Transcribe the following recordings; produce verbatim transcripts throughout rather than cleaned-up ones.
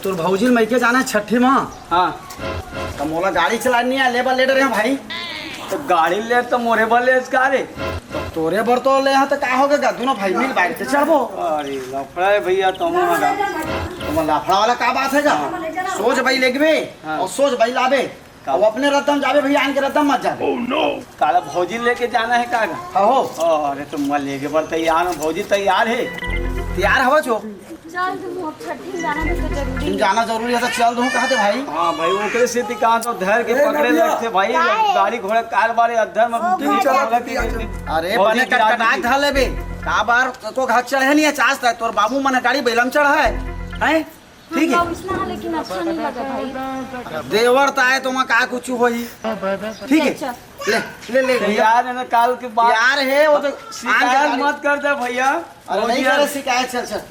तोर भौजी ल मइके जाना हे छट्ठी म। हाँ। त मोला गाड़ी चलानी हे, ले बर ले डरे हंव भाई। त गाड़ी ले त मोरे बर ले का रे? त तोरे बर तो ले हंव, त का होगे गा, दूनों भाई मिल बांट के चढ़बो। अरे लफड़ा हे भइया, तुम ना। तुम लफड़ा वाला का बात हे गा? सोझ बई लेगबे हाँ। अउ सोझ बई लाबे। का? अउ अपने रद्दा म जाबे भइया, आन के रद्दा म मत जाबे। काला भौजी लेके जाना हे का गा? हाँ हो। अरे त मैं लेगे बर तैयार हंव, भौजी तैयार हे। तैयार हवच हो? चल, तुम अब छट्ठी में जाना भी तो जरूरी तुम है। जाना जरूरी हे, त चल दूं कहते भाई। हाँ भाई, ओकरे सेती कहा तो धर के ए, पकड़े नदिया। लगथे भाई, काय? गाड़ी घोड़ा कार बारे अधर में ओ, तुम भाई। चला, बोला कि चला। अरे, भौजी बने गिरा कटकटाक दी। धर लेबे। का बार को घर चढ़े नहीं हे, चास तक तोर बाबू मन गाड़ी बैलम चढ़े हे, हैं? ठीक हे? हम लोग इसना है, लेकिन अच्छा नहीं लगा भाई। देवर त आय तो मैं का कुछ होही। ठीक हे? अच्छा। ले, ले, ले, भइया। यार, हे ना, काल के बाद यार हे, वो तो शिकायत आन के मत कर दे, भइया। अरे, नहीं भौजी करे यार। शिकायत, चल, चल।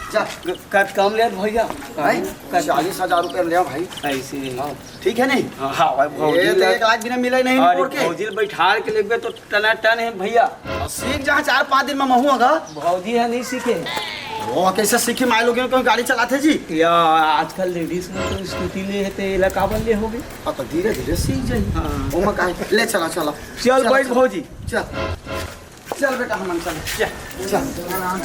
चल। क-, कत कम लेत, भइया। भाई, कत चालीस हजार रुपया ले आओ भाई। ऐसे ही। हाँ, ठीक हे नहीं? हाँ, हाँ, भाई, भौजी ये तो ले एक लाख भी नहीं मिला ही नहीं अरे, रिपोर्ट के। भौजी ले बैठार के लेबे तो टनाटन हे, भइया। अउ सीख जा, चार पाँच दिन में महूँ अगा। भौजी हे नहीं सीखे। वो कैसे सीखी, माय लोग क्यों गाड़ी चलाथे जी? या, आजकल लेडीज में तो स्कूटी ले हे, ते एला काबर ले होगे? हाँ, तो धीरे धीरे सीख जाही। हाँ। ओमा का हे? ले चला, चला। चल, चला, बैठ चला। भौजी। चल। चल बेटा, हमन चल। चल। चल।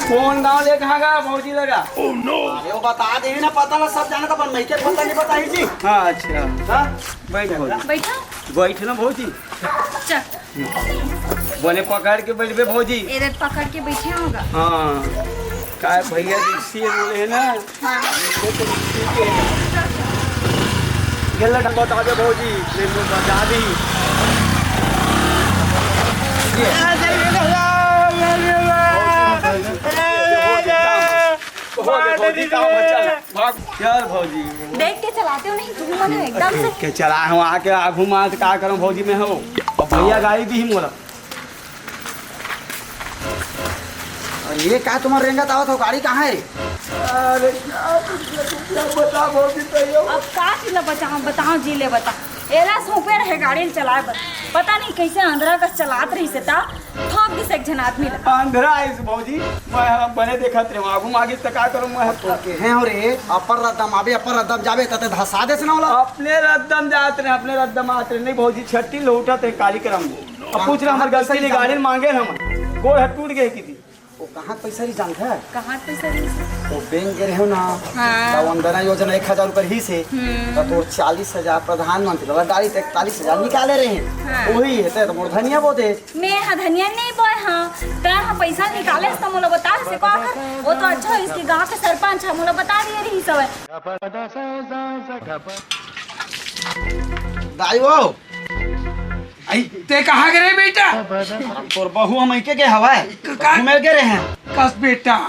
कौन गांव ले कहाँ गा भौजी लगा? अरे वो बता दे ना, पता ला सब जाना था, पर मैं के पता नहीं बताही जी। हाँ, अच्छा। हाँ? बैठ भौजी। बैठा? बैठ ना भौजी। चल। बोले पकड़ के बैठबे भौजी। इधर पकड़ के बैठे होगा। हाँ। काय भइया रिक्सी हे बोले हे ना? हाँ। गेला बता दे भौजी, ले लो बता दी। ये। हो गया भौजी, काम अच्छा। भाग, चल भौजी। देख के चलाते हो नहीं तुम, मन एकदम से। के चला हम आके आगू मार का करम भौजी में हो। अब भइया गाड़ी दी मोला। अरे ये का तुम्हार रेंगत आवत हो, गाड़ी कहाँ हे? अरे क्या तुम क्या बता भौजी तैयो। अब का चीज ला बचाओ, बताओ जी ले बता। एला सौंपे रहे गाड़ी ल चलाए बर, पता नहीं कैसे अंधरा कस चलात रहिस हे, त ठोक दिस एक झन आदमी ला। अंधरा आइस भौजी, मैं ह बने देखत रहे, आगू मागिस त का करूं मैं ह? तो के हैं हो रे, अपर रद्दम आबे, अपर रद्दम जाबे, त ते धसा देस ना ओला। अपने रद्दम जात रहे, अपने रद्दम आत रहे, नहीं भौजी छट्टी लौटत रहे कार्यक्रम। अब पूछ रहे, हमर गलती नहीं, गाड़ी मांगे हम, गोड़ हाथ टूट गए की थी। वो कहाँ पैसा रही जानत हे? कहाँ पैसा रही से? वो बैंक गे रहे हो ना, हाँ। त वंदना योजना एक हजार रुपया रही से, हम्म। त तोर चालीस हजार प्रधानमंत्री वाला गाड़ी त इकतालीस हजार निकाले रहे। हाँ। वही हे, ते तो मोर धनिया बोते। मैं ह धनिया नहीं बोय हाँ, ते ह पैसा निकाले त मोला बता से का कर? वो तो अच्छा हो, इसके गांव के सरपंच ह, मोला बता दिए रही सब। दाई वो, आई, ते कहाँ गे रहे बेटा? तोर बहू हम के गे हवय। क-, का? घूमे गे रहे हैं। कस बेटा,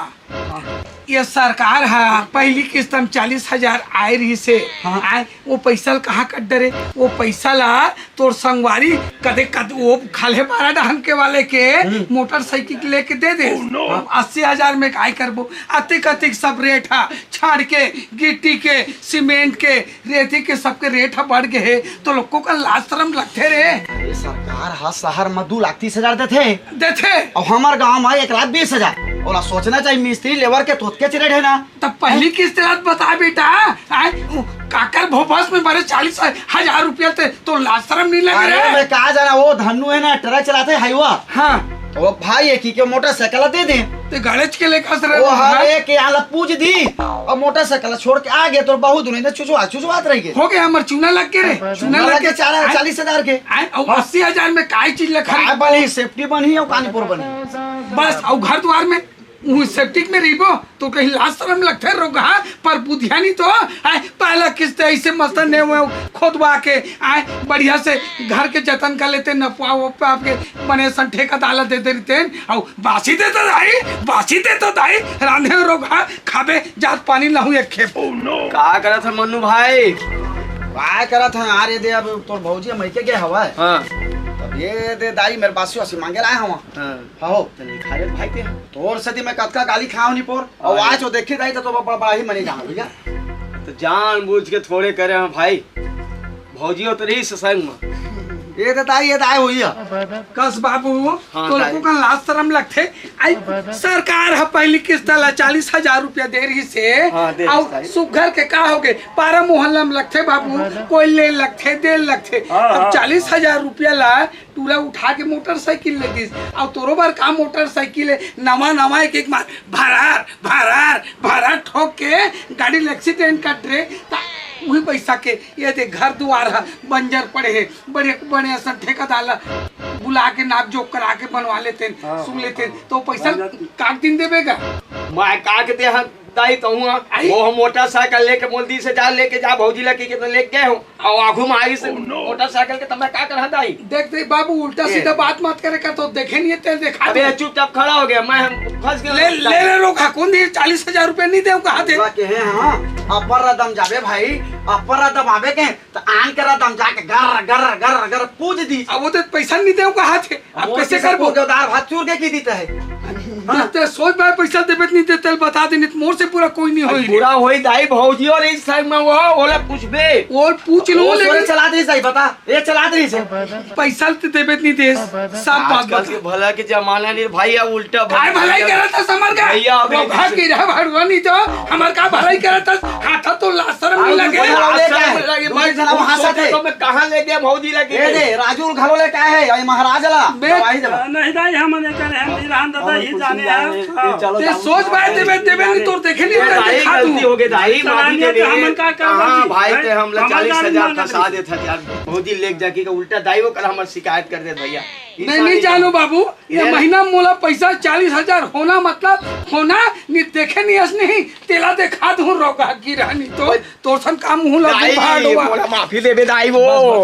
ये सरकार ह पहली किस्त म चालीस हजार आए रही से। हाँ। आए, वो पैसा ल कहाँ कट डरे? वो पैसा ला तोर संगवारी कदे कद वो खल्हे बारा डहन के वाले के हम्म। मोटरसाइकिल लेके दे दे। Oh, no। अब अस्सी हजार में काय करबो? अतिक अतिक सब रेट ह छाड़ के, गिट्टी के, सीमेंट के, रेती के सबके रेट ह बढ़ गे हे, तो लोग को का लाज शरम लगथे रे। अरे, सरकार ह शहर म दू लाख तीस हजार देथे। देथे। अउ हमर गांव म एक लाख बीस हजार। ओला सोचना चाहिए, मिस्त्री लेबर के तोतके च रेट हे ना। त पहली किस्त ला बता बेटा, आय, उ, काकर भोभस में बरे चालीस हजार रुपया ते, तो लाज शरम नहीं लगे अरे, रे? मैं का जाना, वो धन्नू हे ना, ट्रक चलाथे, हाईवा। हाँ। तो भाई, एक ही के मोटरसाइकिल दे दे। ते गणेश के लेकर से वो रहे हर भाई। एक के आला पूछ दी, अउ मोटरसाइकिल छोड़ के आ गे, तोर बहू दुनो इधर चुचुआ, चुचुआत रह गे। हो गया, हमर चूना लग के रे, चूना चूना लग लग के के। चार, आय, चालीस हजार के। आय, अउ हाँ। अस्सी हजार में काय चीज ले खरीद? काय बनी, सेफ्टी बनी, अउ कानीपुर बनी। बस, अउ घर द्वार में, उ सेप्टिक में रहिबो, तो कहीं लाज शरम लगथे रोगहा, पर बुधिया नहीं तो, आय, पहला किस्त ऐसे मस्त ने हुए, खोदवा के, आय, बढ़िया से घर के जतन कर लेते, नपवा उपवा के, बने सन ठेका दाला दे दे रहिते, अउ बासी दे तो दाई, बासी दे तो दाई, रांधे रोगहा, खाबे जात पानी लहू एक खेप। का करत हे मन्नू भाई? का करत हे? अरे दे, अब तोर भौजी मइके गे हवय। हाँ। तब ये दे दाई, मेर बासी वासी मांगे लाए हवं। हाँ। हो। चल, खा ले भाई के। तोर सेती मैं कतका गाली खाव नहीं पोर। अउ अरे। आज वो देखे दाई तो, तो बड़ा, बड़ा ही मनी जाना भैया। तो जानबूझ के थोड़े करे हवं भाई। भौजी उतरी से संग में। ये तो दाई, ये दाई हुई है। कस बाबू, हाँ, तोर दाई। को कन लाज शरम लगथे? आई, सरकार ह पहली किस्त ला चालीस हजार रुपया दे रहिस हे, हाँ, दे अउ रहिस हे। सुग्घर के का होगे, पारा मोहल्ला में लगथे बाबू, कोई ले लगथे, दे लगथे। हाँ, अब हाँ। चालीस हजार रुपया ला टूरा उठा के मोटरसाइकिल ले दिस, अउ तोरो बर का मोटरसाइकिल हे, नवा नवा एक एक मार भरार भरार भरार ठोक के गाड़ी ल एक्सीडेंट कर रे, त उही पैसा के ये दे घर दुआर ह बंजर पड़े हे, बड़े बड़े असन ठेकेदार ला बुला के नाप जोख करा के बनवा लेतेन, हाँ, सुन हाँ, लेतेन, हाँ। तो पैसा बन जाती। काट दिन देबे गा? मैं का के दे हन दाई कहूँ, आई। वो हम मोटरसाइकिल लेके मोल दिस हे जा लेके जा भौजी ला कहिके त लेके गए हूँ, अउ आगू में आइस मोटरसाइकिल के, त मैं का करहा दाई? देख, देख बाबू, उल्टा ए। सीधा बात मत करे कर, तो देखे नहीं है तेल देखा अबे दो। चुपचाप खड़ा हो गया, मैं हम फंस गया ले, ले, ले, रोका, कौन दिए? चालीस हजार रुपया नहीं दे, कहा थे। के है, हाँ, अब्बर रदम जाबे भाई, अब्बर रदम आबे के, त आन के रदम जाके गर, गर, गर, गर पूज दी। अब वो तो पैसा नहीं दे, कहा थे। अब मोर कैसे से करबो? पूजो दार भात चूर के की दीता है। हाँ। ते सोच भाई, पैसा देबे त नहीं देते, बता दे, नहीं तो मोर से पूरा कोई नहीं होई रे। पूरा होई दाई भौजी, और इस टाइम में वो, ओला पूछबे। और पूछ लो, वो सोरे लेकिन चला दे सही, बता, ये चला दे सही। पैसा ते देबे त नहीं देस, सब बात आजकल बता। के भला के जमाना नहीं भाई, अब उल्टा काय भला भलाई के। करत हस हमर का? भैया, अभी वो भाग के रह भड़वा नहीं तो हमर का भलाई करत हस? हाथ तो लाज शरम नहीं लगे। लाज शरम नहीं लगे, भाई। जना वहाँ सोचे साथे। तो मैं कहाँ ले गया भौजी लगे? ए दे, राजू घलो ले का है, ये महाराज ला। बे- दवाई दे। नहीं दाई, हम नहीं करे, हम नहीं रहन दादा, और ही कुछ जाने नहीं हैं। जाने। हाँ। चलो, ते जाओ। सोच भाई, देबे, देबे नहीं, तोर देखे नहीं, ये तेल दाई देखा गलती तू। हो गई, दाई, माफी चलानिया दे तो दे। हमन का कर हाँ, बाबू? भाई, हैं? ते हम ला हमन चालीस हजार जान फंसा मार देत हस यार। भौजी लेके जाके का उल्टा दाई वो कर हमर शिकायत कर दे भैया। नहीं, नहीं जानो बाबू, ये ये महीना मोला पैसा चालीस हजार होना, मतलब होना, नहीं देखे नहीं अस नहीं, तेला देखा दूँ रोगा की रहनी तो, तोर सन काम हूँ ला दाई, भागवा। मोला माफी देबे दाई वो। बस, बस।